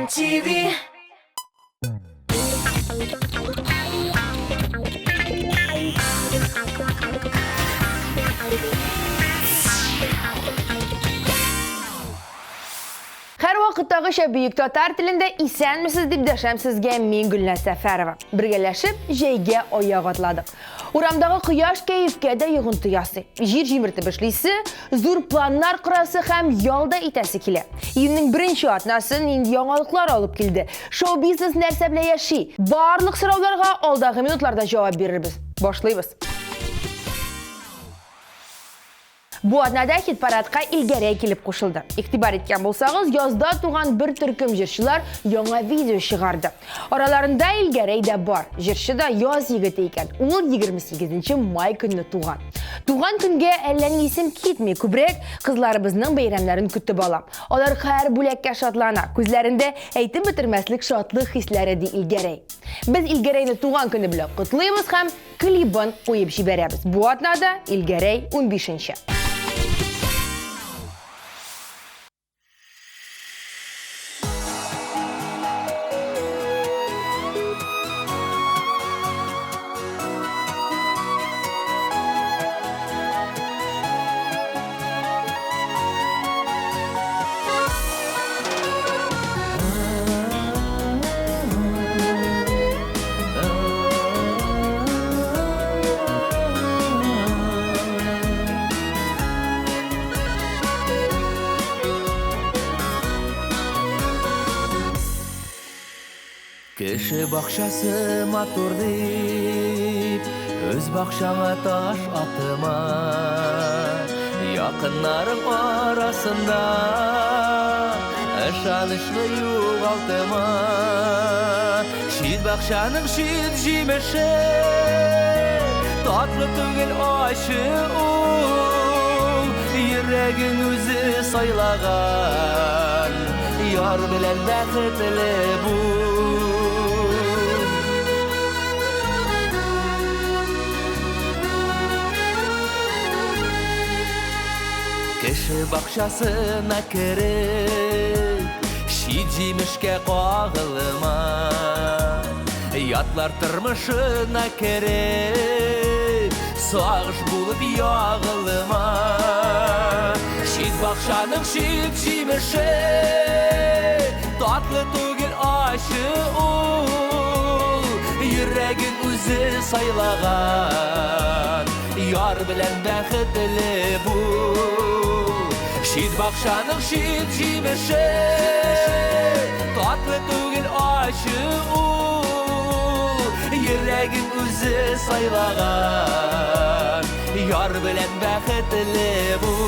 TV. Һәрвакыттагыча бөек татар телендә исәнмесез дип дәшәм сезгә мин Гөлназ Сәфәрова. Бергәләшеп җәйгә аяк атладык. Урамдагы кояш кәефкә дә йогынты ясый. Җир җимертеп эшлисе, зур планнар корасы һәм ял да итәсе килә. Июньнең беренче атнасы нинди яңалыклар алып килде? Шоу-бизнес нәрсә белән яши? Барлык сорауларга алдагы минутларда җавап бирербез. Башлыйбыз. Бу атнада хит-парадка Илгәрәй килеп кушылды. Игътибар иткән булсагыз, язда туган бер төркем җырчылар яңа видео чыгарды. Араларында Илгәрәй дә бар. Җырчы да яз егете икән. Ул 28 май көнне туган. Туган көнгә әллә ни исем китми, күбрәк кызларыбызның бәйрәмнәрен көтеп алам. Алар һәр бүләккә шатлана, күзләрендә әйтеп бетермәслек шатлык хисләре, ди Илгәрәй. Без Илгәрәйне туган көне белән котлыйбыз һәм Клибын куеп җибәрәбез. Бу атнада Илгәрәй унбишенче. Кеше бакчасы матур дип, үз бакчаңа таш атма. Якыннарың арасында ышанычлы югалтма. Чит бакчаның чит җимеше татлы түгел ачы ул. Йөрәгең үзе сайлаган яр белән бәхетле бул. Кеше бакчасына кереп, чит җимешкә кагылма. Ятлар тормышына кереп, сагыш булып ягылма. Чит бакчаның чит җимеше татлы түгел ачы ул. Йөрәгең үзе сайлаган яр белән бәхетле бул. Чит бакчаның чит җимеше татлы түгел ачы ул. Йөрәгең үзе сайлаган яр белән бәхетле бул.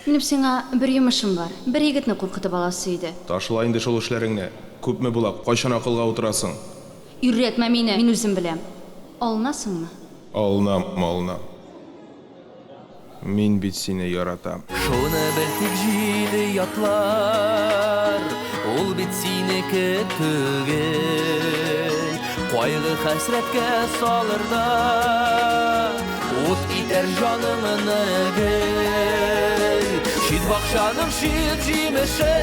Минем сиңа бер йомышым бар. Бер егетне куркытып аласы иде. Ташла инде шул эшләреңне. Күпме була, кайчан акылга утырасың? Өйрәтмә мине, мин үзем беләм. Алынасыңмы? Алынам, алынам. Мин бит сине яратам. Шуны бел тик җиде ятлар, ул бит синеке түгел. Кайгы хәсрәткә салыр да, ут итәр җаныңны гел. Чит бакчаның чит җимеше,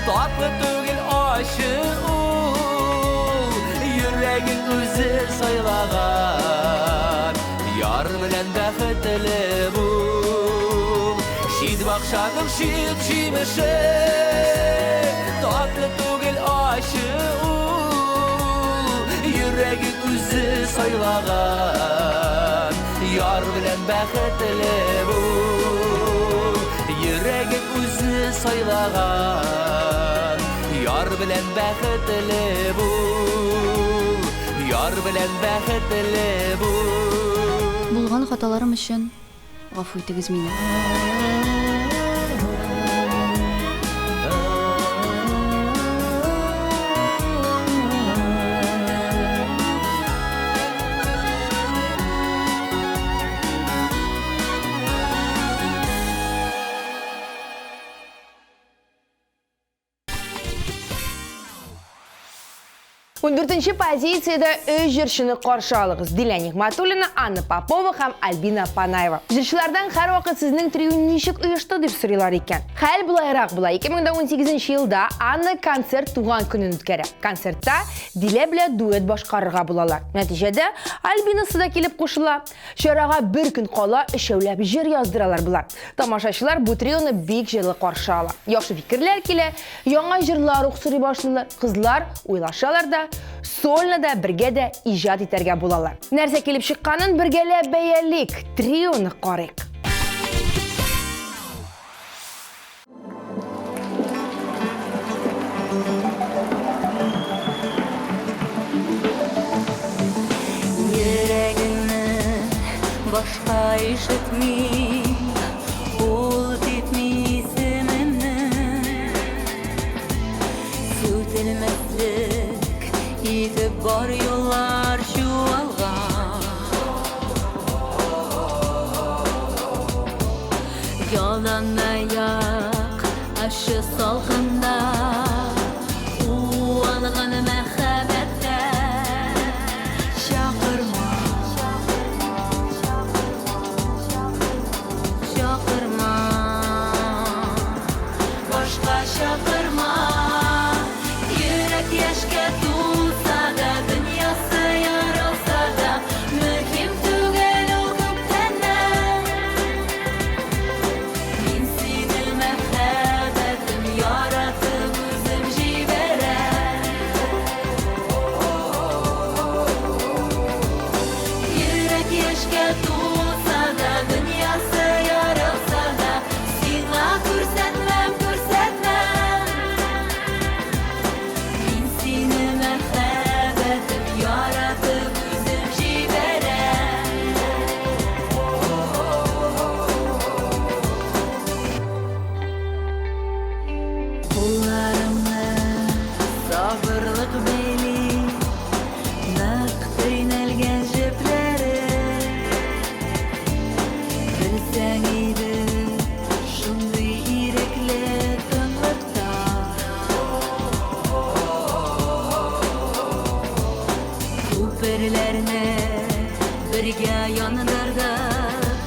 татлы түгел ачы ул. Йөрәгең үзе сайлаган яр белән бәхетле бул. Чит бакчаның чит җимеше, татлы түгел ачы ул. Йөрәгең үзе сайлаган яр белән бәхетле бул. Йөрәгең үзе сайлаган яр белән бәхетле бул. Яр белән бәхетле бул. Булган хаталарым өчен гафу итегез мине. Ундүртенче позициядә өч җырчыны каршы алыгыз, Дилә Нигъмәтуллина, Анна Попова һәм Альбина Панаева. Җырчылардан һәрвакыт сезнең трио ничек оешты дип сорыйлар икән. Хәл болайрак була, 2018 елда Анна концерт туган көнен үткәрә. Концертта Дилә белән дуэт башкарырга булалар. Нәтиҗәдә, Альбинасы да килеп кушыла. Чарага бер көн кала өчәүләп җыр яздыралар болар. Тамашачылар бу трионы бик җылы каршы ала. Яхшы фикерләр килә, яңа җырлар ук сорый башлыйлар. Кызлар уйлашалар да, сольно да, бергә дә иҗат итәргә булалар. Нәрсә килеп чыкканын бергәләп бәялик, трионы карыйк. Йөрәгеңне башка ишетмим, Ул типми исемемне. Сүтелмәслек итеп бар юллар чуалган. Яланаяк ачы салкында Уалган мәхәббәттә Чакырма, чакырма, Башка чакырма. Йөрәк яшькә тулса да, Дөньясы ярылса да, Мөһим түгел ул күптәннән. Мин сине, мәхәббәтем, яратып үзем җибәрәм. Йөрәк яшькә тулса да, дөньясы ярылса да, сиңа күрсәтмәм, күрсәтмәм. Мин сине, мәхәббәтем, яратып үзем җибәрәм. Кулларымны сабырлык бәйли, нык төйнәлгән җепләре. Белсәң иде, шундый ирекле тынлыкта. Күперләрне бергә яндырдык,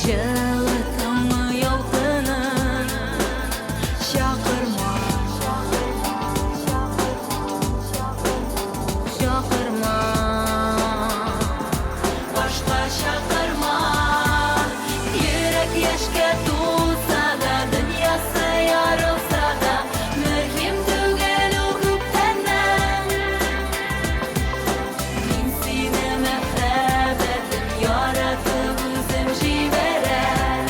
җылы таңы ялкынын. Чакырма, чакырма, башка чакырма. Йөрәк яшькә тулса да, дөньясы ярылса да, мөһим түгел ул күптәннән. Мин сине, мәхәббәтем, яратып үзем җибәрәм.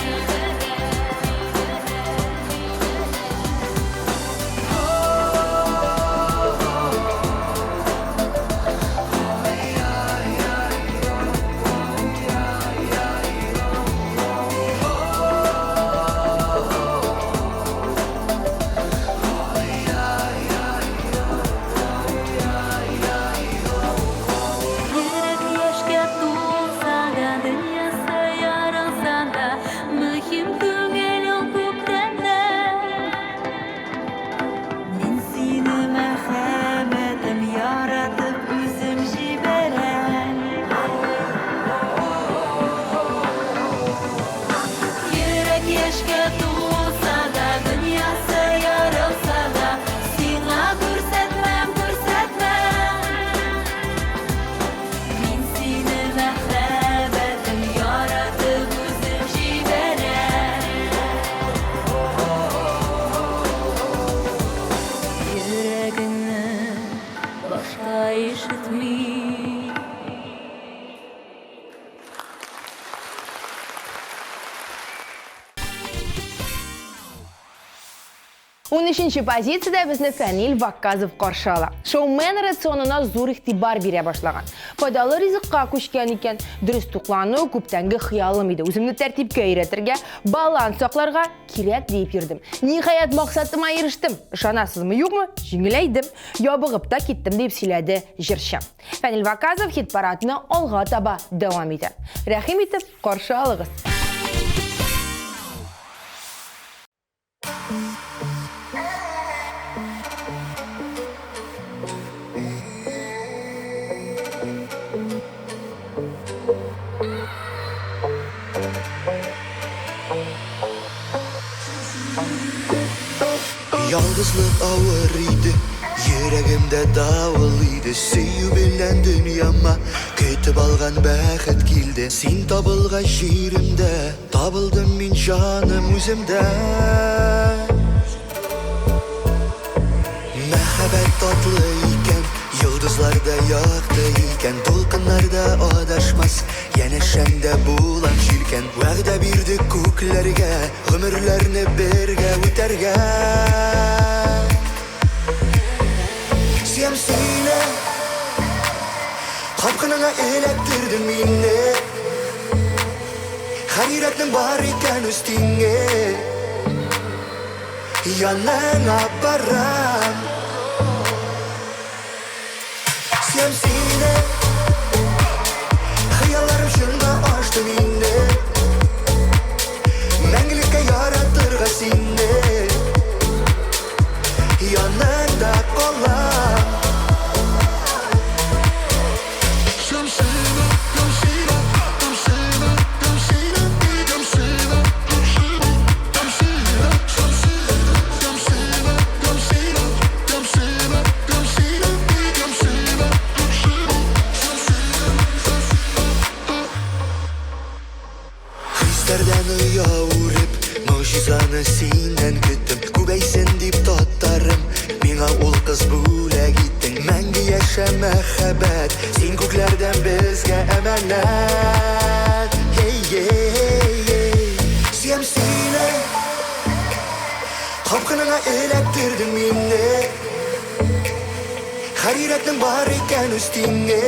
Йөрәк яшькә тулса да, дөньясы ярылса да, мөһим түгел ул күптәннән. Мин сине, мәхәббәтем, яратып үзем җибәрәм. Йөрәк яшькә тулса да, дөньясы ярылса да, сиңа күрсәтмәм, күрсәтмәм. Мин сине, мәхәббәтем, яратып үзем җибәрәм. Йөрәгеңне башка ишетмим. Унөченче позициядә безне Фәнил Вакказов каршы ала. Шоумен рационына зур игътибар бирә башлаган. Файдалы ризыкка күчкән икән. Дөрес туклану күптәнге хыялым иде. Үземне тәртипкә өйрәтергә, баланс сакларга кирәк диеп йөрдем. Ниһаять, максатыма ирештем. Ышанасызмы, юкмы? Җиңеләйдем. Ябыгып та киттем, дип сөйләде җырчы. Фәнил Вакказов хит-парадны алга таба дәвам итә. Рәхим итеп, каршы алыгыз. Ялгызлык авыр иде, йөрәгемдә давыл иде. Сөю белән дөньяма көтеп алган бәхет килде. Син табылгач җиремдә, табылдым мин җаным үземдә. Мәхәббәт татлы икән, йолдызлар да якты икән, дулкыннар да адашмас, янәшәңдә булам җилкән. Вәгъдә бирдек күкләргә, гомерләрне бергә үтәргә. Сөям сине, капкыныңа эләктердең мине. Һәр йөрәкнең бар икән үз тиңе. Яныңа барам. Сөям сине, хыялларым чынга ашты мине. Мәңгелеккә яратырга сине. Яныңда калам. Хисләрдән оя үреп, могҗизаны синнән көттем. Күбәйсен дип татарым, миңа ул кыз бүләк иттең. Мәңге яшә мәхәббәт, син күкләрдән безгә әманәт. Ей, ей, ей. Сөям сине, капкыныңа эләктердең мине. Һәр йөрәкнең бар икән үз тиңе.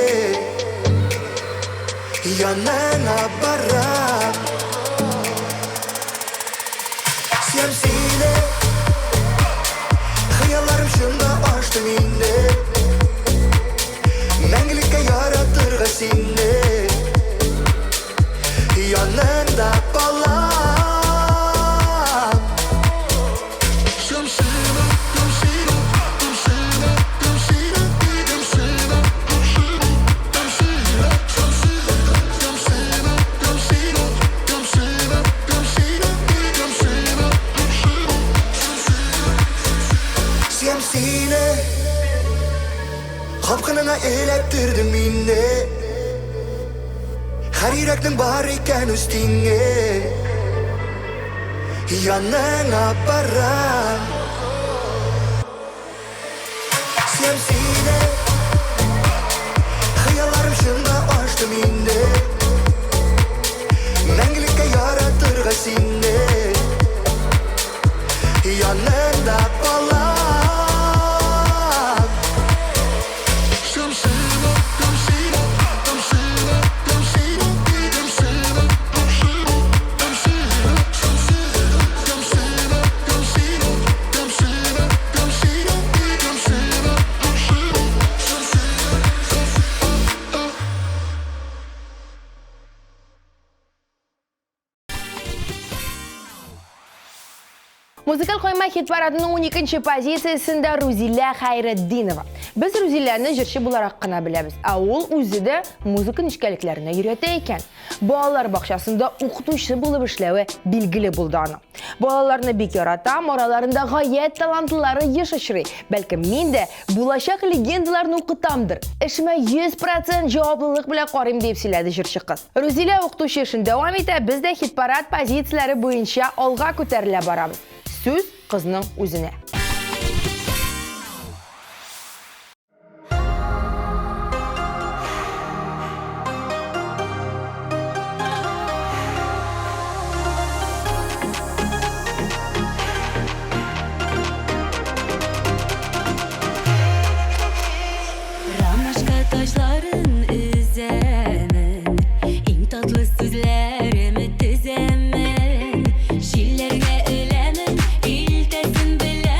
Яныңа барам. Сөям сине, хыялларым чынга ашты мине. Мәңгелеккә яратырга сине. Яныңда калам. Сөям сине, капкыныңа эләктердең мине. Һәр йөрәкнең бар икән үз тиңе. Яныңа барам. Сөям сине, хыялларым чынга ашты мине. Мәңгелеккә яратырга сине. Яныңда калам. Музыкаль койма хит-парадының 12 позициясендә Рузилә Хәйретдинова. Без Рузиләне җырчы буларак кына беләбез, ә ул үзе дә музыка нечкәлекләренә өйрәтә икән. Балалар бакчасында укытучы булып эшләве билгеле булды аның. Балаларны бик яратам, араларында гаять талантлылары еш очрый. Бәлкем мин дә булачак легендаларны укытамдыр. Эшемә 100% җаваплылык белән карыйм, дип сөйләде җырчы кыз. Рузилә укытучы эшен дәвам итә, без дә хит-парад позицияләре буенча алга күтәрелә барабыз. Сүз кызның үзенә. Ромашка таҗларын өзәмен, иң татлы сүзләремне тезәмен, җилләргә эләмен, илтәсен беләмен.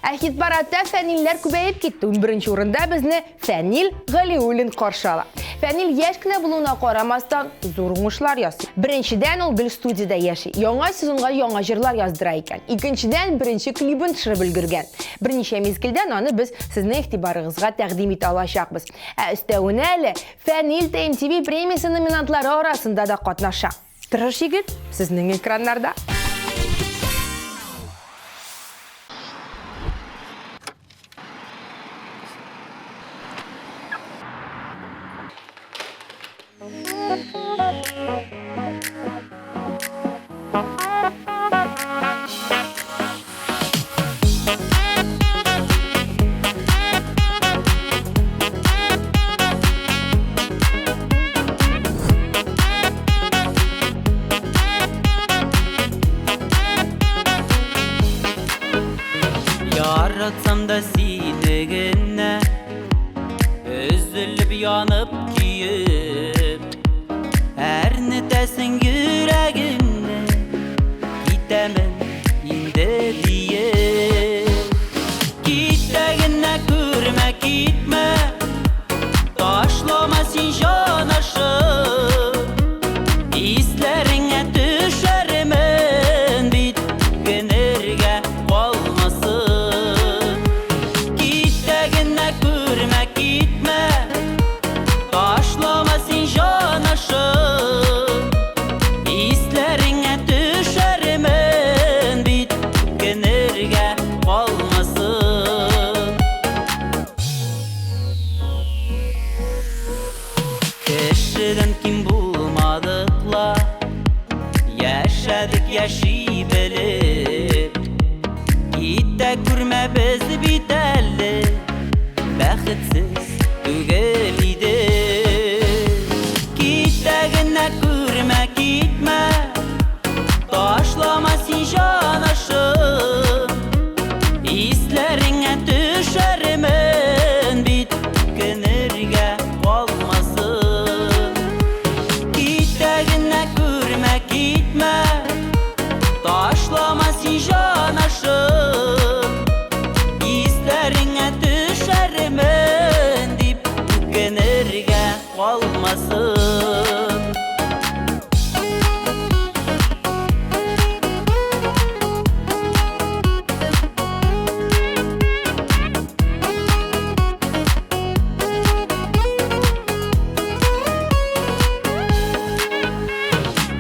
Ә хит-парадта Фәнилләр күбәеп китте. Унберенче урында безне Фәнил Галиуллин каршы ала. Фәнил яшь кенә булуына карамастан, зур уңышлар ясый. Беренчедән, ул гел студиядә яши. Яңа сезонга яңа җырлар яздыра икән. Икенчедән, беренче клибын төшереп өлгергән. Берничә мизгелдән аны без сезнең игътибарыгызга тәкъдим итә алачакбыз. Ә өстәвенә әле Фәнил TMTV премиясе номинантлары арасында да катнаша. Тырыш егет, сезнең экраннарда. Яратсам да сине генә Өзелеп янып көеп Әрнетәсең йөрәгемне Китәмен инде диеп Китә генә күрмә, китмә Ташлама син җанашым Исләреңә төшәрмен бит Генергә калмасын Китә генә күрмә, китмә Ташлама син җанашым Исләреңә төшәрмен бит Генергә калмасын Кешедән ким булмадык ла Яшәдек яши белеп Китә күрмә без бит әле Бәхетсез түгел идек Китә генә күрмә, китмә Ташлама син җанашым Исләреңә төшәрмен бит Кенергә калмасын Китә генә күрмә, китмә Ташлама син җанашым Исләреңә төшәрмен дип Үкенергә калмасын.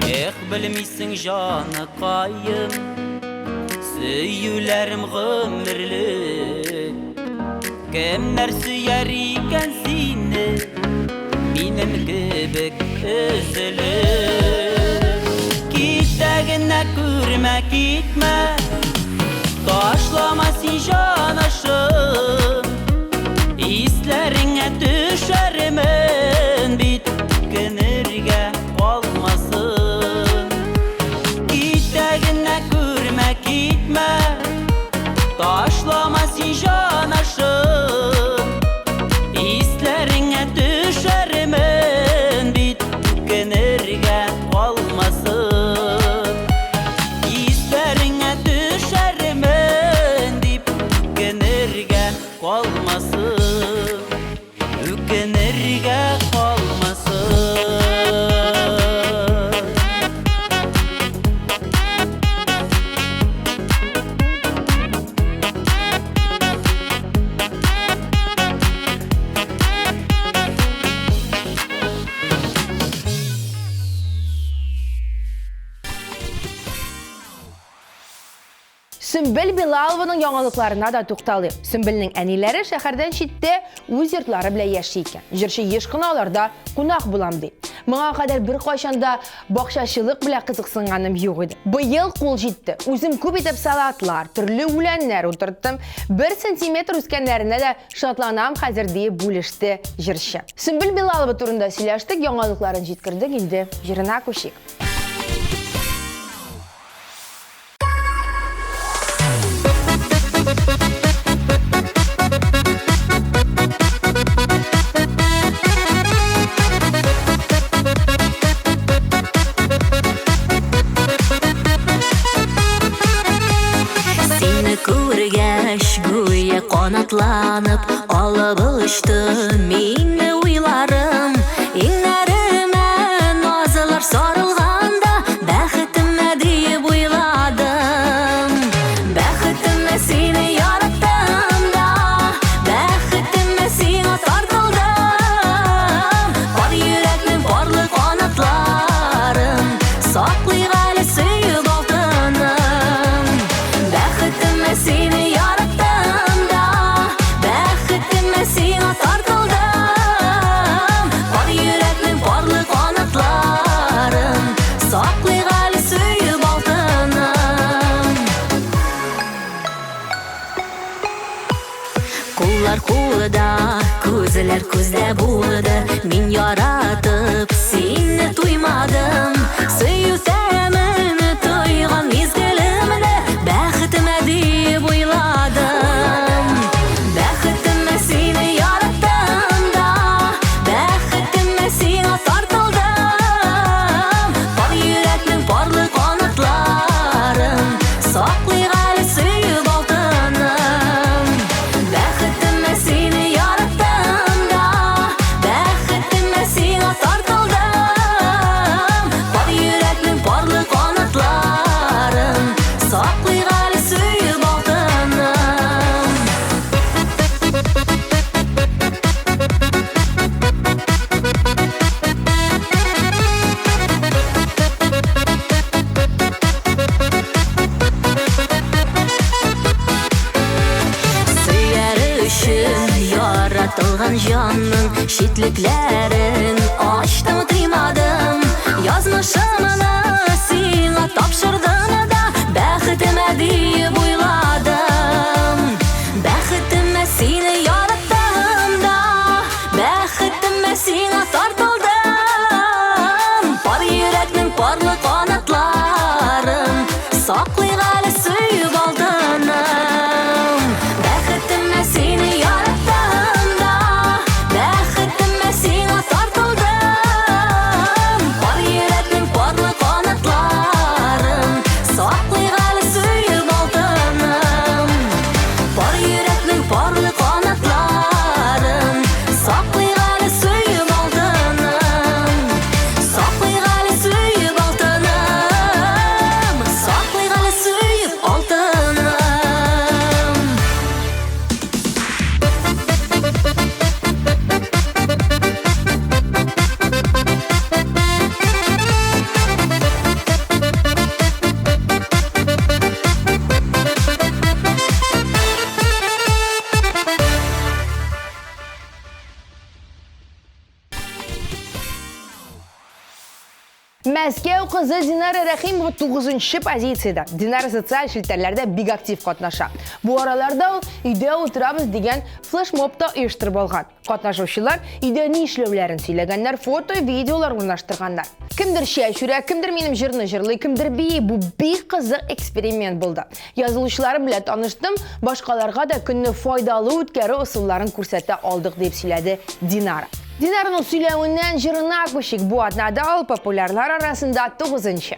Эх, белмисең, җаныкаем, Сөюләрем гомерлек. Кемнәр сөяр икән сине Минем кебек өзелеп? Китә генә күрмә, китмә, Ташлама син җанашым. Исләреңә төшәрмен бит, Кенергә калмасын. Китә генә күрмә, китмә, Ташлама син җанашым. Исләреңә төшәрмен бит, Үкенергә калмасын. Исләреңә төшәрмен дип, Үкенергә калмасын. Үкенергә калмасын. Сөмбел Билалованың яңалыкларына да тукталыйк. Сөмбелнең әниләре шәһәрдән читтә үз йортлары белән яши икән. Җырчы еш кына аларда кунак булам ди. Моңа кадәр беркайчан да бакчачылык белән кызыксынганым юк иде. Быел кул җитте. Үзем күп итеп салатлар, төрле үләннәр утырттым. Бер сантиметр үскәннәренә дә шатланам хәзер, диеп бүлеште җырчы. Сөмбел Билалова турында сөйләштек, яңалыкларын җиткердек, инде җырына күчик. Сине күргәч, Канатланып алып очты мине уйларым. Иңнәремә назлар сарылганда, бәхетемә диеп уйладым. Бәхетемә сине яраттым да, бәхетемә сиңа тартылдым. Пар йөрәкнең парлы канатларын саклыйк әле сөеп алтыным. Бәхетемә сине яраттым да, бәхетемә сиңа тартылдым. Пар йөрәкнең парлы канатларын саклыйк әле сөеп алтыным. Куллар кулда, күзләр күздә булды. Мин яратып сине туймадым. Сөю тәмен тойган мизгелемне бәхетемә дип уйладым. Бәхетемә сине яраттым да, бәхетемә сиңа тартылдым. Пар йөрәкнең парлы канатларын саклыйк әле сөеп алтыным. Бәхетемә сине яраттым да, бәхетемә сиңа тартылдым. Пар йөрәкнең парлы канатларын саклыйк әле сөеп алтыным. Сөяр өчен яратылган җанның читлекләрен ачтым, тыймадым. Язмышымны сиңа тапшырдым да, бәхетемә диеп уйладым. Бәхетемә сине яраттым да, бәхетемә сиңа тартылдым. Пар йөрәкнең парлы канатларын саклыйк әле сөеп алтыным. Бәхетемә сине яраттым да, бәхетемә сиңа тартылдым. Пар йөрәкнең парлы канатларын саклыйк әле сөеп алтыным. Пар йөрәкнең парлы канатларын саклыйк әле сөеп алтыным. Саклыйк әле сөеп алтыным. Саклыйк әле сөеп алтыным. Мәскәү кызы Динара Рәхимова 9 позициядә. Динара социаль челтәрләрдә бик актив катнаша. Бу араларда ул өйдә утырабыз дигән флешмоб та оештырып алган. Катнашучылар өйдә ни эшләүләрен сөйләгәннәр, фото, видеолар урнаштырганнар. Кемдер чәч үрә, кемдер минем җырны җырлый, кемдер бии. Бу бик кызык эксперимент булды. Язылучыларым белән таныштым, башкаларга да көнне файдалы үткәрү ысулларын күрсәтә алдык, дип сөйләде Динара. Динараның сөйләвеннән җырына күчик. Бу атнада ул популярлар арасында 9-нчы.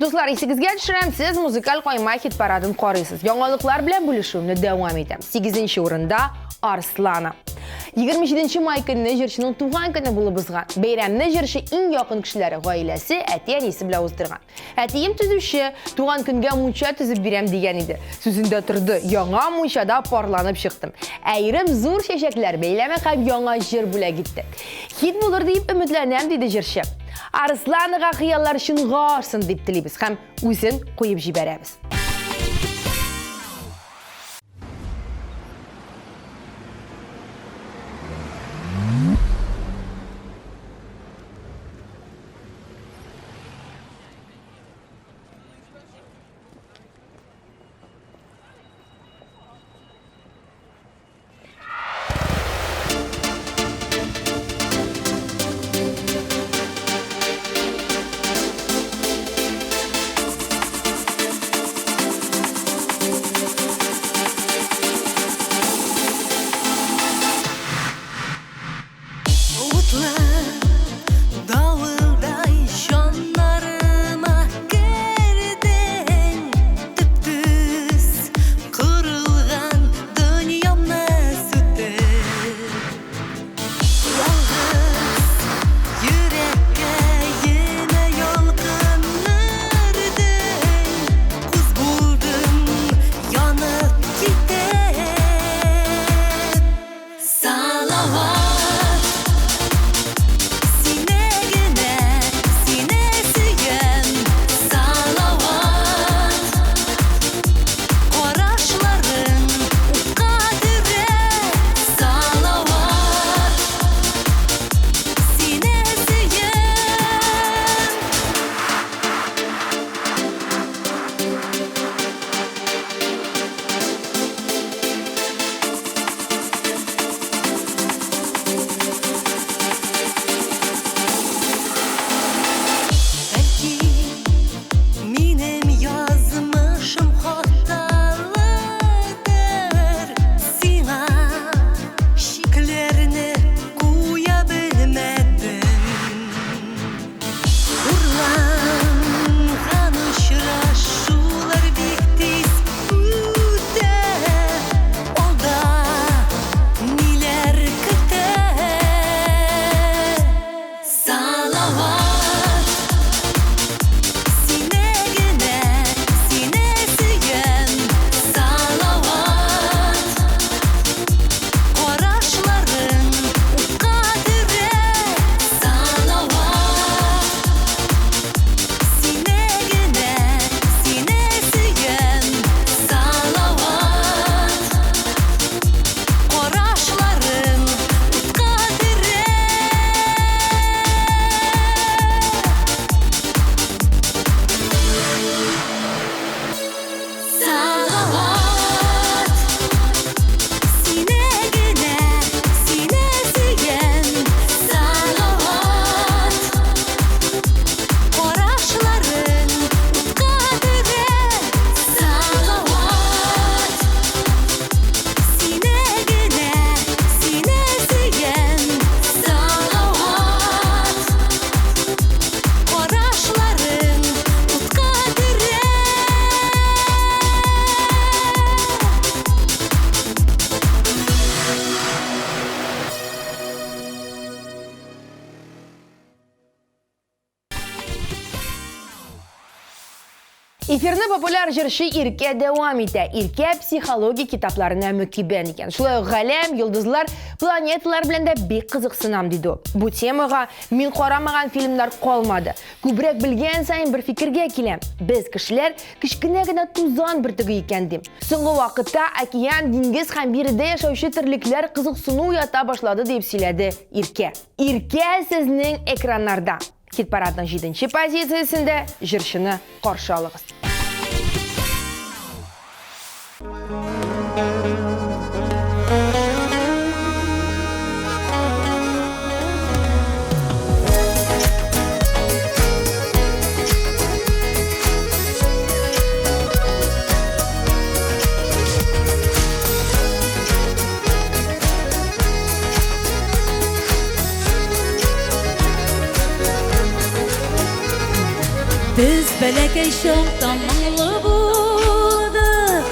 Дуслар, исегезгә төшерәм, сез музыкаль кайма хит-парадын карыйсыз. Яңалыклар белән бүлешүемне дәвам итәм. 8 урында Арслана. 27 май көнне җырчының туган көне булып узган. Бәйрәмне җырчы иң якын кешеләре, гаиләсе, әти-әнисе белән уздырган. Әтием төзүче, туган көнгә мунча төзеп бирәм дигән иде. Сүзендә торды, яңа мунчада парланып чыктым. Ә ирем зур чәчәкләр бәйләме һәм яңа җыр бүләк итте. Хит булыр диеп өметләнәм, диде җырчы. Арсланага хыяллар чынга ашсын дип телибез һәм үзен куеп җибәрәбез. Утлы давылдай җаннарыма кердең, төп-төз корылган дөньямны сүтеп. Ялгыз йөрәккә янә ялкын өрдең, куз булдым янып китеп. Салават, сине генә, сине сөям. Салават, карашларың утка төрә. Салават, сине сөям. Бәлки, минем язмышым хаталыдыр, сиңа чикләрне куя белмәдем. Урланган очрашулар бик тиз үтә, алда ниләр көтә? Салават, сине генә, сине сөям. Салават, карашларың утка төрә. Салават, сине генә, сине сөям. Салават, карашларың утка төрә. Салават, сине генә, сине сөям. Салават, карашларың утка төрә. Салават, сине генә, сине сөям. Салават, карашларың утка төрә. Эфирны популяр җырчы Иркә дәвам итә. Иркә психология китапларына мөкиббән икән. Шулай ук галәм, йолдызлар, планеталар белән дә бик кызыксынам, диде ул. Бу темага мин карамаган фильмнар калмады. Күбрәк белгән саен бер фикергә киләм. Без, кешеләр, кечкенә генә тузан бөртеге икән, дим. Соңгы вакытта океан, диңгез һәм биредә яшәүче терлекләр кызыксыну уята башлады, дип сөйләде Иркә. Иркә сезнең экраннарда. Хит-парадның җиденче позициясендә җырчыны каршы алыгыз. Без Бәләкәй чакта моңлы булдык,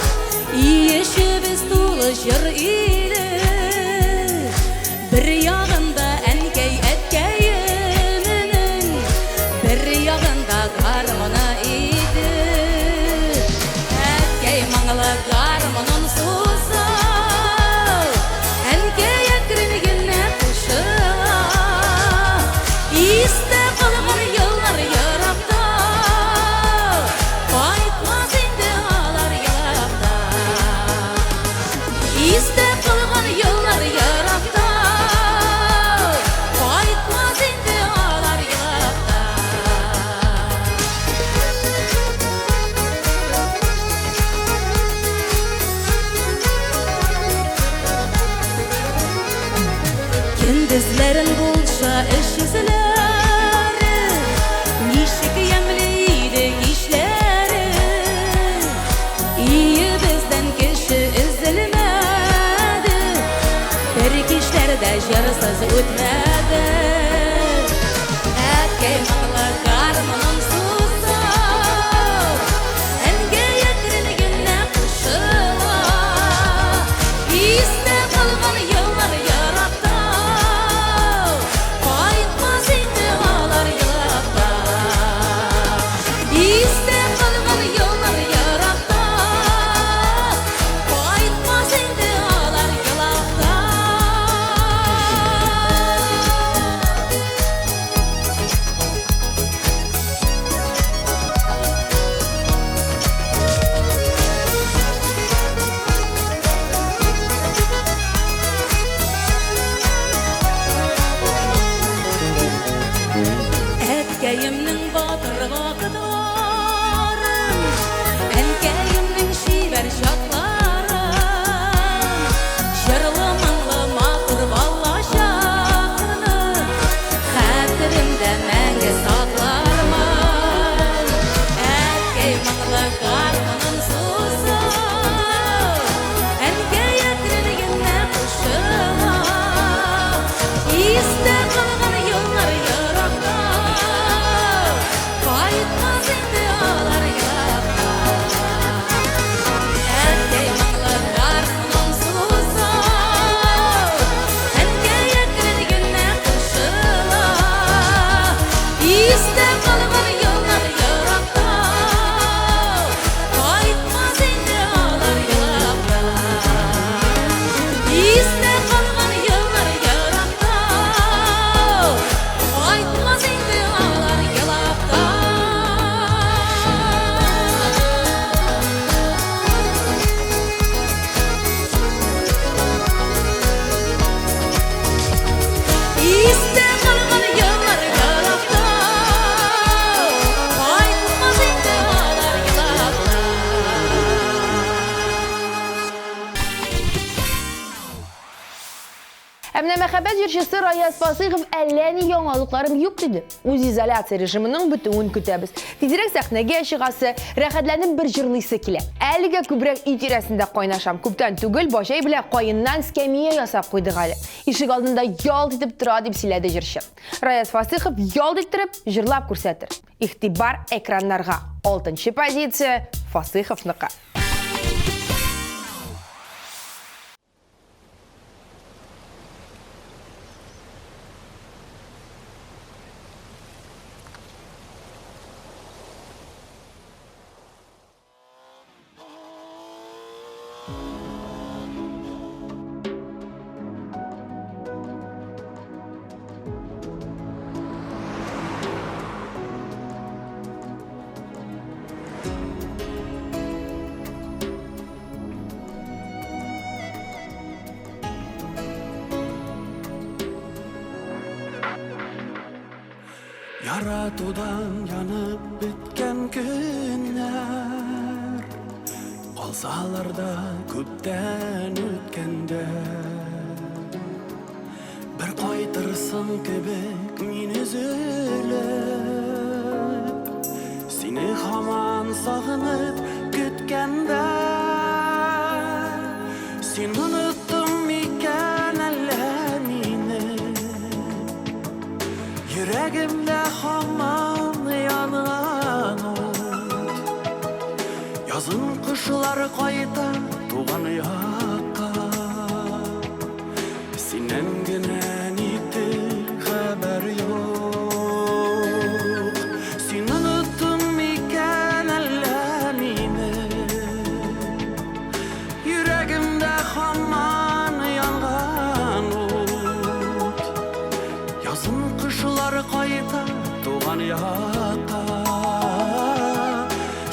Өй эчебез тулы җыр иде. Бер ягында әнкәй әткәемнең, Бер ягында гармуны иде. Әткәй моңлы гармунын суза, Әнкәй әкрен генә кушыла. Истә калган еллар еракта, Кайтмас инде алар елап та. Истә калган еллар еракта, Кайтмас инде алар елап та. Көндезләрен булса эш эзләре, Ничек ямьле иде кичләре. Өебездән кеше өзелмәде, Бер кичләр дә җырсыз үтмәде. Әткәй моңлы гармунын суза, Әнкәй әкрен генә кушыла. Истә калган еллар еракта, Кайтмас инде алар елап та. Истә калган еллар еракта, Кайтмас инде алар елап та. Әткәемнең батыр вакытларын, Әнкәемнең чибәр чакларын, Җырлы моңлы матур балачакны Хәтеремдә мәңге саклармын. Әткәй моңлы гармунын суза, Әнкәй әкрен генә кушыла. Истә калган еллар еракта, Кайтмас инде алар елап та. Әткәй моңлы гармунын суза, Әнкәй әкрен генә кушыла. Истә калган еллар еракта, Кайтмас инде алар елап та. Истә калган еллар еракта, Кайтмас инде алар елап та. Истә калган еллар еракта, Кайтмас инде алар елап та. Ә менә мәхәббәт җырчысы Раяз Фасыйхов әллә ни яңалыкларым юк диде. Үзизоляция режимының бетүен көтәбез. Тизрәк сәхнәгә чыгасы, рәхәтләнеп бер җырлыйсы килә. Әлегә күбрәк өй тирәсендә кайнашам. Күптән түгел баҗай белән каеннан скәмия ясап куйдык әле. Ишек алдында ялт итеп тора, дип сөйләде җырчы. Раяз Фасыйхов ялт иттереп җырлап күрсәтер. Игътибар экраннарга. Алтынчы позиция Фасыйховныкы. Яратудан янып беткән көннәр Калсалар да күптән үткәндә Бер кайтырсың кебек мин өзелеп Сине һаман сагынып көткәндә Син оныттың микән әллә мине Йөрәгемдә һаман янган ут. кошлар кайта туган якка. Синнән генә никтер хәбәр юк. Син оныттың микән әллә мине? Йөрәгемдә һаман янган ут. Язын кошлар кайта туган якка.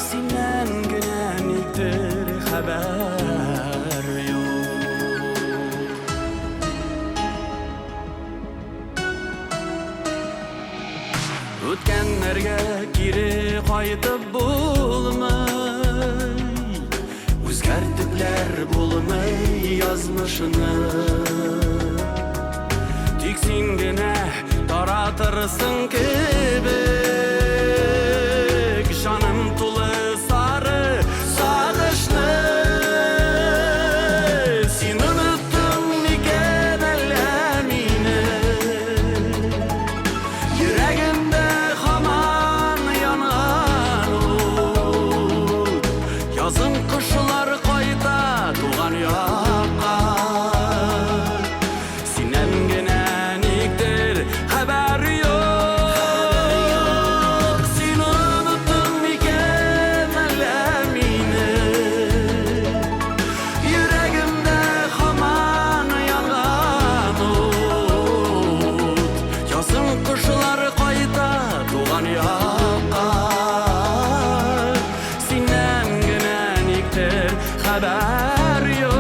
Синнән генә никтер хәбәр юк. Үткәннәргә кире кайтып булмый, Үзгәртепләр булмый язмышны. Тик син генә таратырсың кебек Җаным тулы сары сагышны. Син оныттың микән әллә мине? Йөрәгемдә һаман янган ут. Язын кошлар кайта туган якка. Синнән генә никтер хәбәр юк. Син оныттың микән әллә мине? Йөрәгемдә һаман янган ут. Язын кошлар кайта туган якка. Синнән генә никтер хәбәр юк.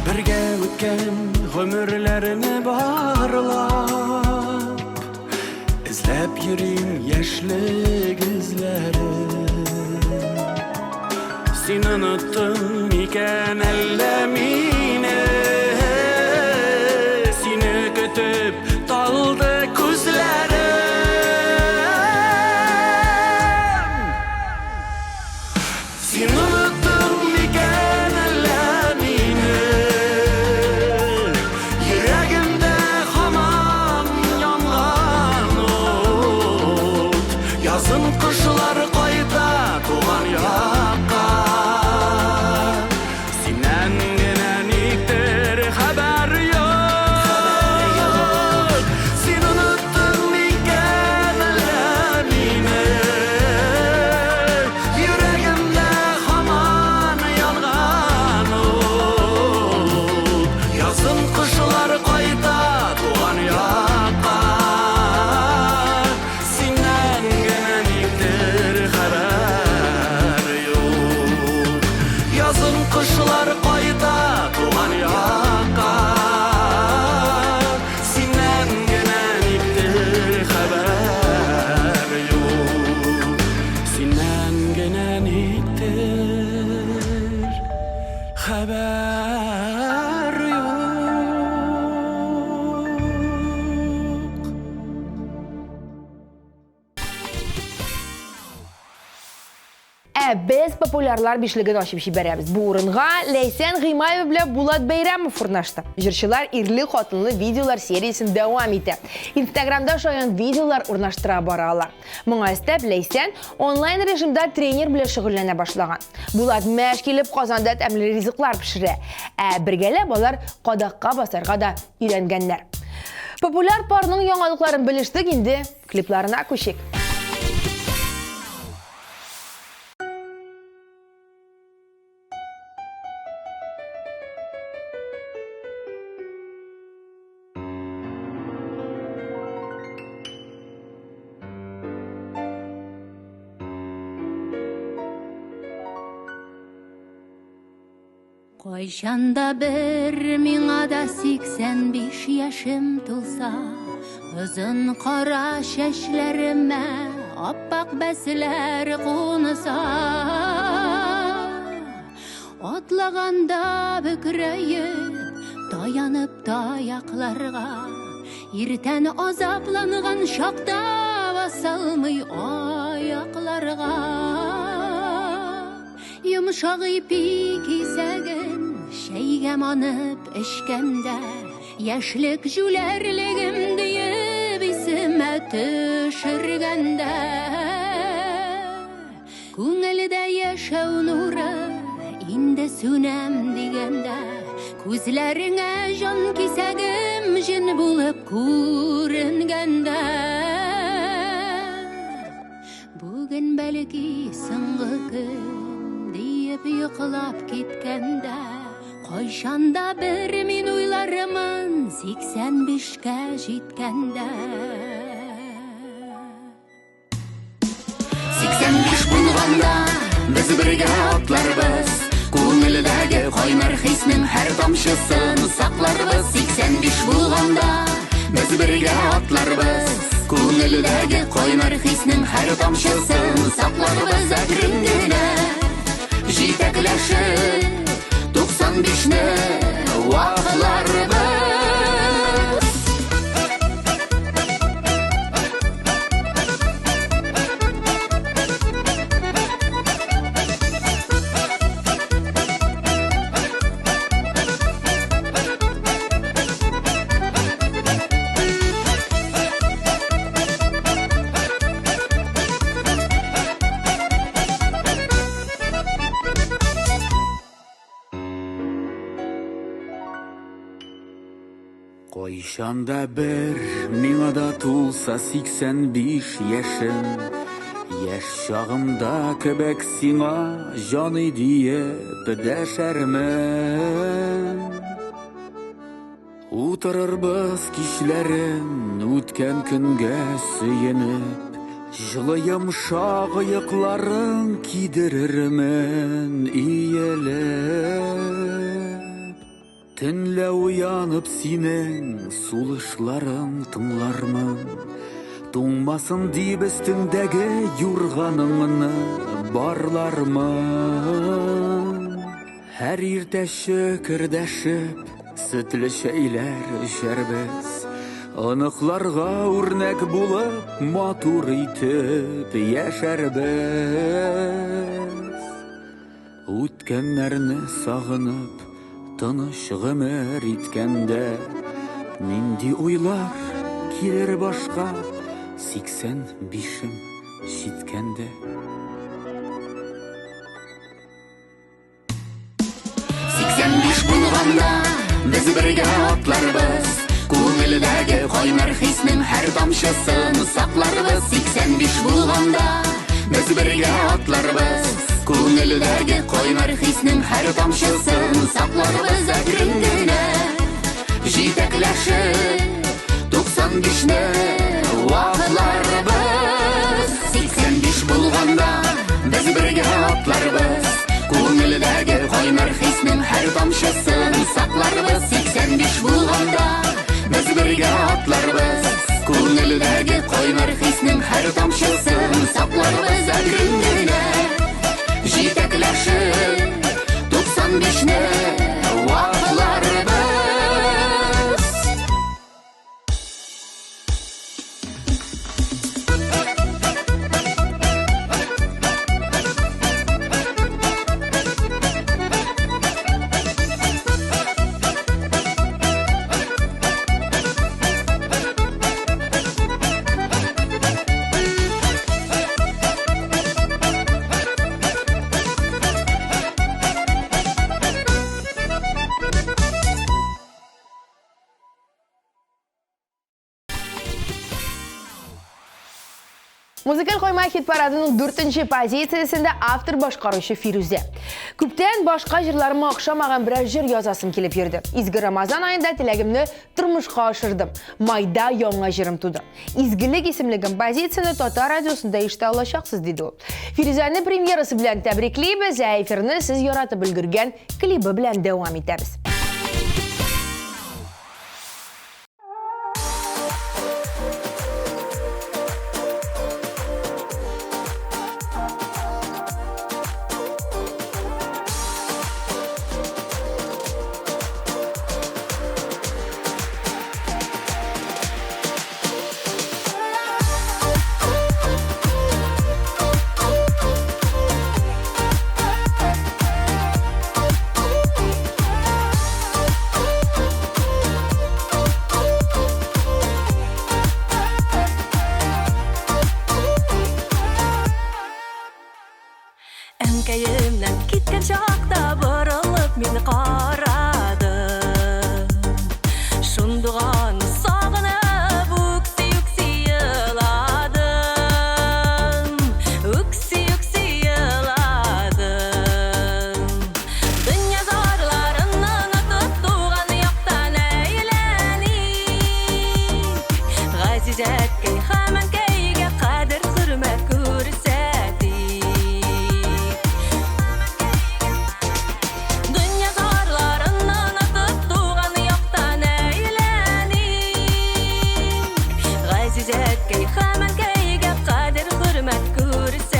Бергә үткән гомерләрне барлап, Эзләп йөрим яшьлек эзләрен. Син оныттың микән әллә мине? Сине көтеп талды күзләрем. Син оныттың микән әллә мине? Йөрәгемдә һаман янган ут. Язын кошлар кайта туган якка. Синнән генә никтер хәбәр юк. Син оныттың микән әллә мине? Йөрәгемдә һаман янган ут. Язын кошлар кайта туган якка. Синнән генә никтер хәбәр юк. Язын кошлар кайта туган якка. Синнән генә никтер хәбәр юк. Синнән генә никтер хәбәр юк. Ә без популярлар бишлеген ачып җибәрәбез. Бу урынга Ләйсән Гыймаева белән Булат Бәйрәмов урнашты. Җырчылар ирле-хатынлы видеолар сериясен дәвам итә. Инстаграмда шаян видеолар урнаштыра бара алар. Моңа өстәп, Ләйсән онлайн режимда тренер белән шөгыльләнә башлаган. Булат мәш килеп Казанда тәмле ризыклар пешерә. Ә бергәләп алар кадакка басарга да өйрәнгәннәр. Популяр парның яңалыкларын белештек, инде клипларына күчик. Кайчан да бер миңа да 85 яшем тулса, озын кара чәчләремә аппак бәсләр кунса, атлаганда бөкрәеп, таянып таякларга, Иртән азапланган чакта басалмый аякларга. Йомшак ипи кисәген чәйгә манып эчкәндә, яшьлек җүләрлегем диеп исемә төшергәндә. Күңелдә яшәү нуры инде сүнәм дигәндә, күзләреңә җан кисәгем җен булып күренгәндә. Бүген бәлки соңгы көн диеп йоклап киткәндә, кайчан да бер мин уйлармын 85-кә җиткәндә. 85 булганда без бергә атларбыз, күңелдәге кайнар хиснең һәр тамчысын сакларбыз. 85 булганда без бергә атларбыз, күңелдәге кайнар хиснең һәр тамчысын сакларбыз. Әкрен генә җитәкләшеп 95-не вакларбыз. Кайчан да бер миңа да тулса 85 яшем, яшь чагымда кебек сиңа җаный диеп дәшәрмен. Утырырбыз кичләрен үткән көнгә сөенеп, җылы йомшак оекларың кидерермен иелеп. Төнлә уянып синең сулышларың тыңлармын, туңмасын дип өстеңдәге юрганыңны барлармын. Һәр иртә чөкердәшеп сөтле чәйләр эчәрбез, оныкларга үрнәк булып матур итеп яшәрбез. Үткәннәрне сагынып тыныч гомер иткәндә, нинди уйлар килер башка 85-ем җиткәндә. 85 булганда без бергә атларбыз, күңелдәге кайнар хиснең һәр тамчысын сакларбыз. 85 булганда без бергә атларбыз, күңелдәге кайнар хиснең һәр тамчысын сакларбыз. Әкрен генә җитәкләшеп 95-не вакларбыз. 85 булганда без бергә атларбыз, күңелдәге кайнар хиснең һәр тамчысын сакларбыз. 85 булганда без бергә атларбыз, күңелдәге кайнар хиснең һәр тамчысын сакларбыз. Әкрен генә җитәкләшеп 95-не вакларбыз. Музыкаль койма хит-парадының дүртенче позициясендә автор башкаручы Фирүзә. Күптән башка җырларыма охшамаган берәр җыр язасым килеп йөрде. Изге Рамазан аенда теләгемне тормышка ашырдым. Майда яңа җырым туды. Изгелек исемле композицияне Татар радиосында ишетә алачаксыз, диде ул. Фирүзәне премьерасы белән тәбриклибез, ә эфирны сез яратып өлгергән клибы белән дәвам итәбез. Үткән чакта борылып мин карадым. Шундуган сагынып үкси-үкси еладым. Үкси-үкси еладым. Дөнья зарларын онытып туган яктан әйләник. Газиз әткәй һәм әнкәйгә кадер-хөрмәт күрсәтик. Дөнья зарларын онытып туган яктан әйләник. Газиз әткәй һәм әнкәйгә кадер-хөрмәт күрсәтик.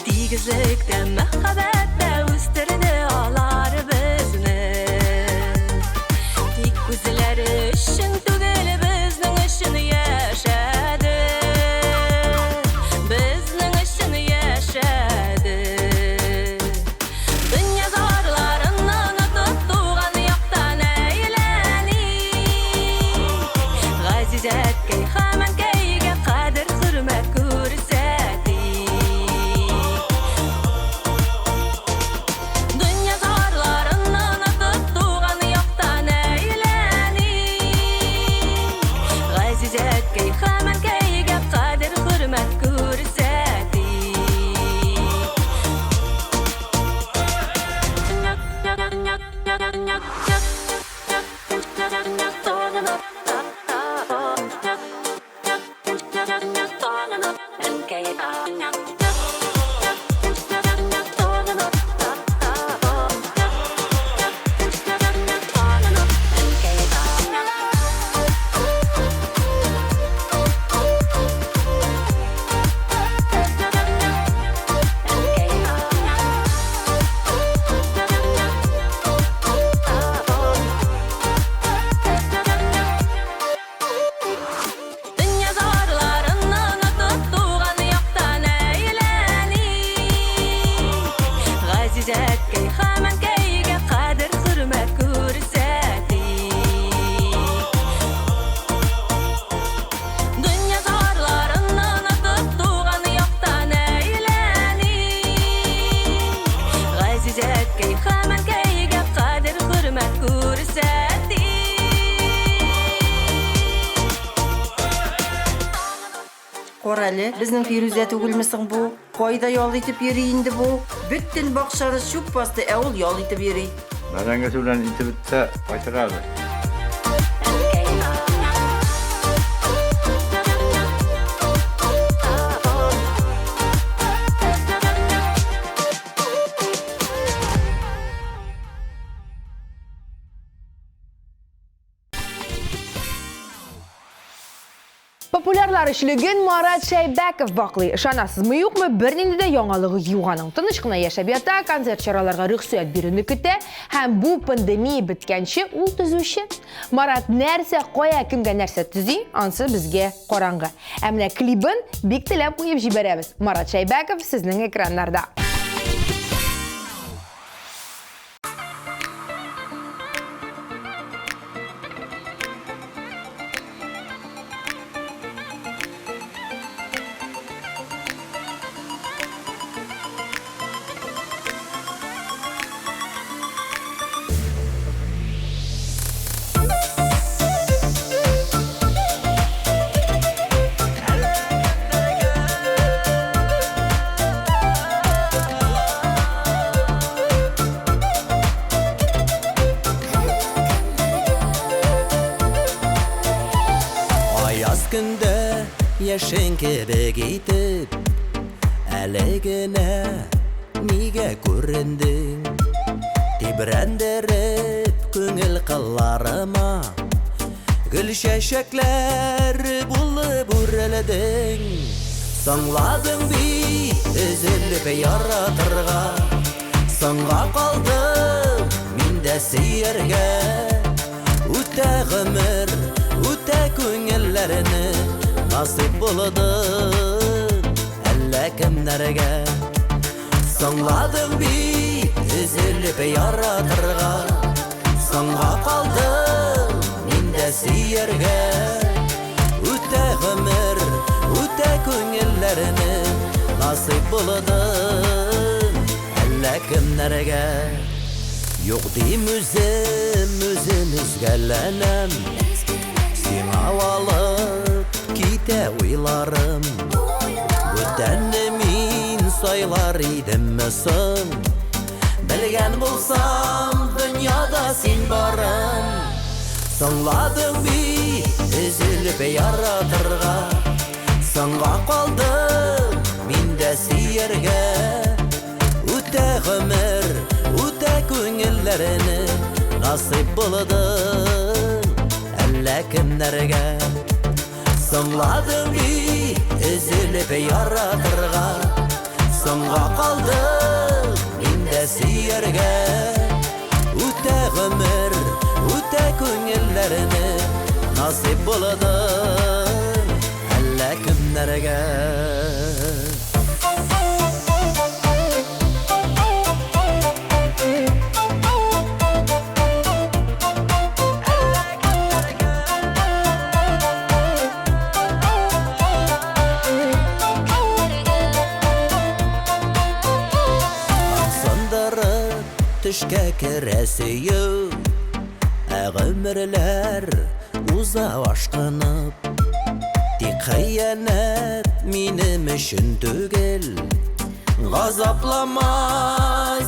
Тигезлектә, мәхәббәттә үстерде алар безне. Тик үзләре өчен түгел, безнең өчен яшәде. Безнең өчен яшәде. Дөнья зарларын онытып туган яктан әйләник. Газиз әткәй һәм әнкәйгә кадер-хөрмәт күрсәтик. Дөнья зарларын онытып туган яктан әйләник. Газиз әткәй һәм әнкәйгә кадер-хөрмәт күрсәтик. Дөнья зарларын онытып туган яктан әйләник. Газиз әткәй һәм әнкәйгә кадер-хөрмәт күрсәтик. Дөнья зарларын онытып туган яктан әйләник. Газиз әткәй һәм әнкәйгә кадер-хөрмәт күрсәтик. Кара әле, безнең Фирүзә түгелме соң бу? Кайда ял итеп йөри инде бу? Бөтен бакчаны чүп басты, ә ул ял итеп йөри. Бәрәңгесе белән ите бетсә, кайтыр әле. Популярлар өчлеген Марат Шәйбәков баклый. Ышанасызмы, юкмы, бернинди дә яңалыгы юк аның. Тыныч кына яшәп ята, концерт чараларга рөхсәт бирүне көтә һәм бу пандемия беткәнче ул төзүче. Марат нәрсә, кая, кемгә нәрсә төзи, ансы безгә караңгы. Ә менә клибын бик теләп куеп җибәрәбез. Марат Шәйбәков сезнең экраннарда. Аяз көндә яшен кебек итеп әле генә нигә күрендең? Тибрәндереп күңел кылларыма гөл чәчәкләр булып үрелдең. Соңладың бит өзелеп яратырга, соңга калдым мин дә сөяргә. Үтә гомер, үтә күңелләрне Насыйп булды әллә кемнәргә. Соңладың бит өзелеп яратырга. Соңга калдым мин дә сөяргә. Үтә гомер, үтә күңелләрне. Насыйп булды әллә кемнәргә. Юк дим үзем, үзем өзгәләнәм. Сиңа алып китә уйларым. Бүтәнне мин сайлар идемме соң? Белгән булсам, дөньяда син барың. Соңладың бит өзелеп яратырга. Соңга калдым мин дә сөяргә. Үтә гомер, үтә күңелләрне. Насыйп булды әллә кемнәргә. Соңладың бит өзелеп яратырга. Соңга калдым мин дә сөяргә. Үтә гомер, үтә күңелләрне. Насыйп булды әллә кемнәргә. Төшкә керә сөю, ә гомерләр уза ашкынып. Тик хыянәт минем өчен түгел. Газаплама,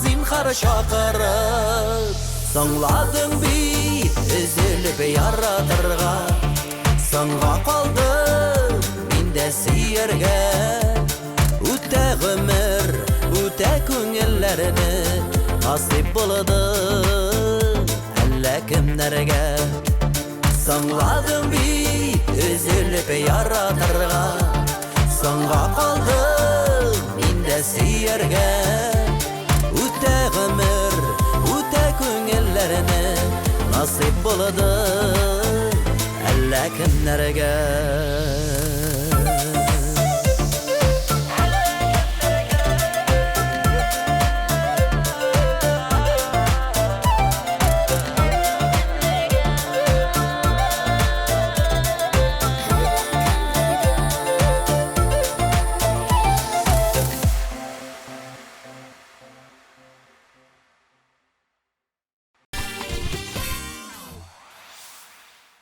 зинһар чакырып. Соңладың бит өзелеп яратырга. Соңга калдым мин дә сөяргә. Үтә гомер, үтә күңелләрне. Насыйп булды әллә кемнәргә. Соңладың бит өзелеп яратырга. Соңга калдым мин дә сөяргә. Үтә гомер, үтә күңелләрне. Насыйп булды әллә кемнәргә.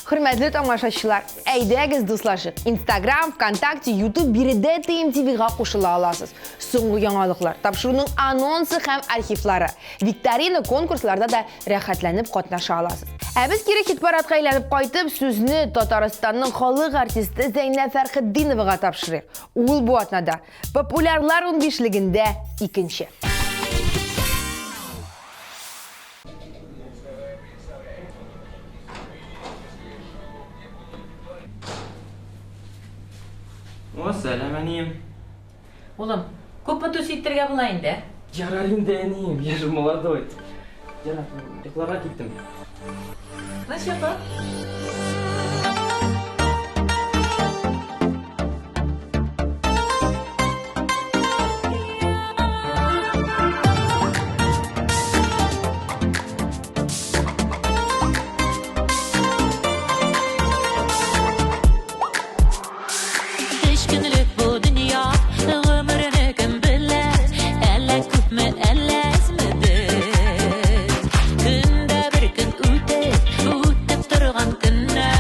Хөрмәтле тамашачылар, әйдәгез дуслашыйк. Инстаграм, ВКонтакте, YouTube биредә ТМТВ-га кушыла аласыз. Соңгы яңалыклар, тапшыруның анонсы һәм архивлары, викторина конкурсларда да рәхәтләнеп катнаша аласыз. Ә без кире хит-парадка әйләнеп кайтып, сүзне Татарстанның халык артисты Зәйнәб Фәрхетдиновага тапшырыйк. Ул бу атнада популярлар унбишлегендә икенче. О, сәлам, әнием. Улым, күпме түс иттерергә була инде? Ярар инде, әнием, я же молодой. Ярар, йокларга киттем. Тыныч йокы. Өч көнлек бу дөнья, гомерне кем белә, әллә күпме, әллә әзме без. Көндә бер көн үтеп, үтеп торган көннәр.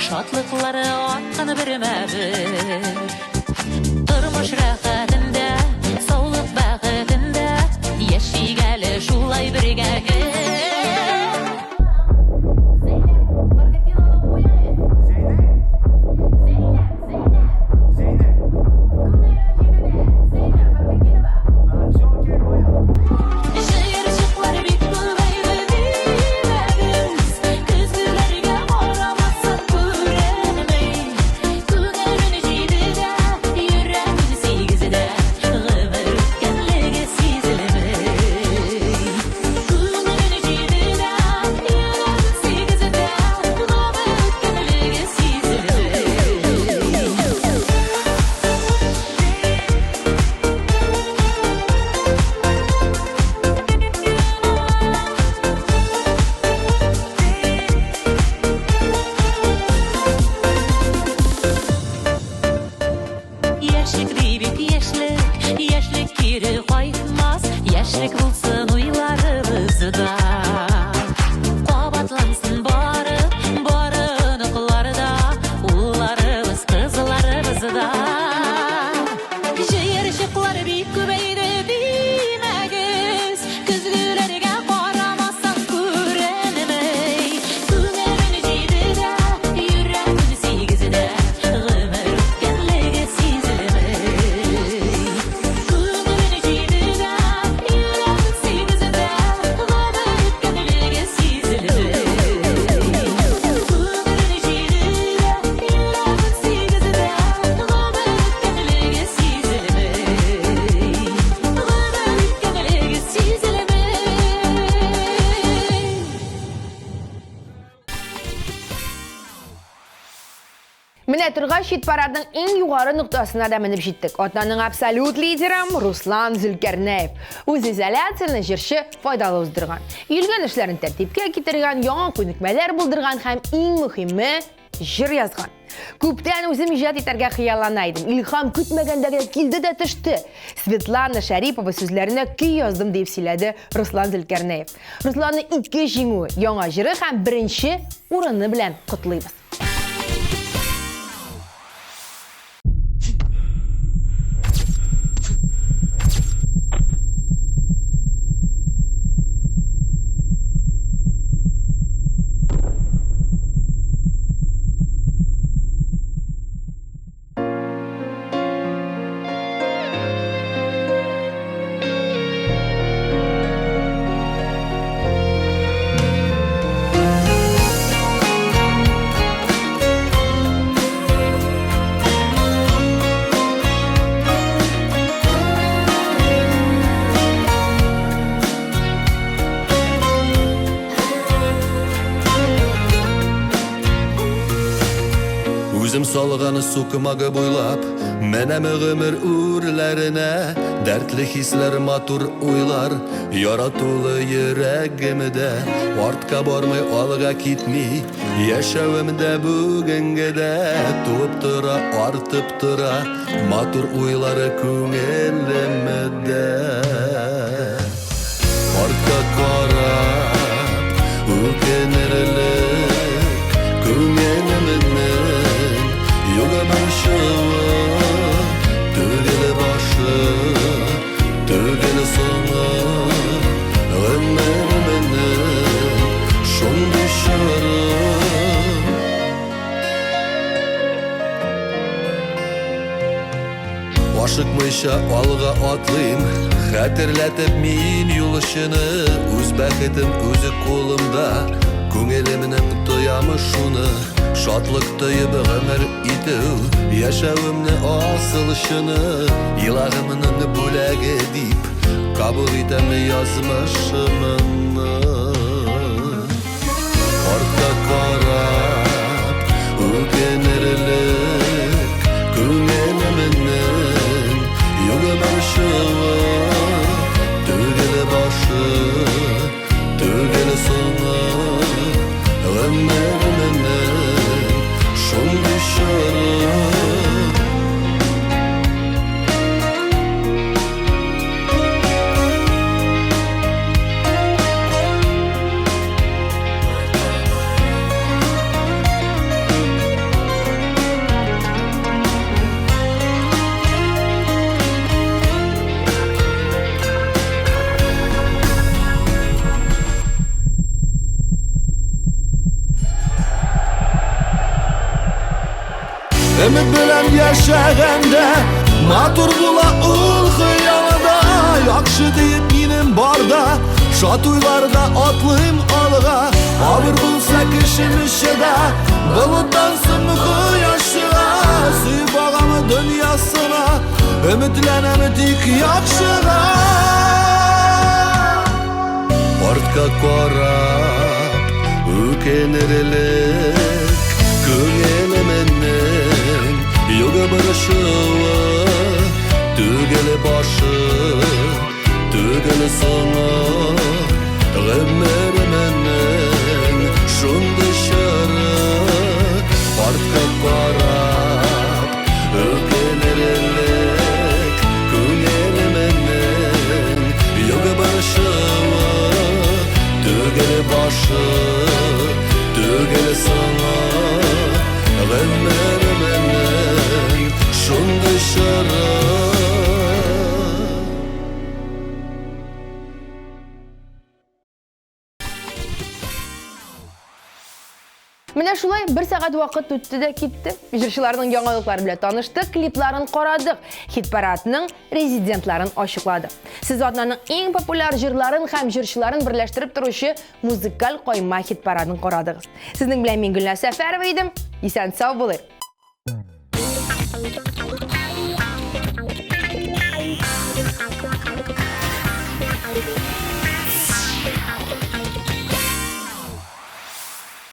Шатлыклары арткан бермә-бер. Тормыш рәхәтендә, саулык бәхетендә Яшик әле шулай бергә гел. Җыерчыклар бик күбәйде димәгез, Көзгеләргә карамасаң күренми. Күңелен җидедә, йөрәген сигездә, Гомер үткәнлеге сизелми. Күңелен җидедә, йөрәген сигездә, Гомер үткәнлеге сизелми. Яшьлек дибик, яшьлек, яшьлек кире кайтмас, Яшьлек булсын уйларыбызда. Кабатлансын бары, бары оныклар да, Улларыбыз, кызларыбыз да. Җыерчыклар бик күбәйде димәгез, Көзгеләргә карамасаң күренми. Күңелен җидедә, йөрәген сигездә, Гомер үткәнлеге сизелми. Күңелен җидедә, йөрәген сигездә, Гомер үткәнлеге сизелми. Күңелен җидедә, йөрәген сигездә, Гомер үткәнлеге сизелми. Гомер үткәнлеге сизелми. Менә торгач хит-парадның иң югары ноктасына да менеп җиттек. Атнаның абсолют лидеры Руслан Зөлкәрнәев. Үз изоляцияне җырчы файдалы уздырган. Өелгән эшләрен тәртипкә китергән, яңа күнекмәләр булдырган һәм иң мөһиме җыр язган. Күптән үзем иҗат итәргә хыяллана идем. Илһам көтмәгәндә генә килде дә төште. Светлана Шәрипова сүзләренә көй яздым дип сөйләде Руслан Зөлкәрнәев. Русланны ике җиңүе, яңа җыры һәм беренче урыны белән котлыйбыз. Үзем салган сукмагы буйлап Менәм гомер үрләренә. Дәртле хисләр, матур уйлар Яратулы йөрәгемдә. Артка бармый, алга китми Яшәвемдә бүгенгедә. Туып тора, артып тора Матур уйлары күңелемдә. Артка карап үкенерлек Күңелемнең юк борчуы. Түгел башы, түгел соңы Гомеремнең шундый чоры. Ашыкмыйча алга атлыйм, Хәтерләтеп мин юлчыны. Үз бәхетем үзе кулымда, Күңелемнең тоямы шуны. Шатлык тоеп гомер итү, Яшәвемне асыл чыны. Илаһымның бүләге дип Кабул итәм язмышымны. Артка карап үкенерлек Күңелемнең юк борчуы. Түгел башы, түгел соңы Гомеремнең шундый чоры. Өмет белән яшәгәндә Матур була ул хыялда Яхшы диеп минем барда Шат уйларда атлыйм алга Авыр булса кешем чыда Болыттан соң кояш чыга Сөеп агам дөньясына Өметләнәм тик яхшыга Артка карап үкенерлек Күңелемнең югы борчуы Түгел башы, түгел соңы Гомеремнең шундый чоры Артка карап үкенерлек Күңелемнең югы борчуы Түгел башы, түгел соңы Гомеремнең шундый чоры. Менә шулай бер сәгать вакыт үтте дә китте. Җырчыларның яңалыклары белән таныштык, клипларын карадык, хит-парадның резидентларын ачыкладык. Сез атнаның иң популяр җырларын һәм җырчыларын берләштереп торучы музыкаль кайма хит-парадын карадыгыз. Сезнең белән мин Гөлназ Сәфәрова идем. Исән сау булыйк.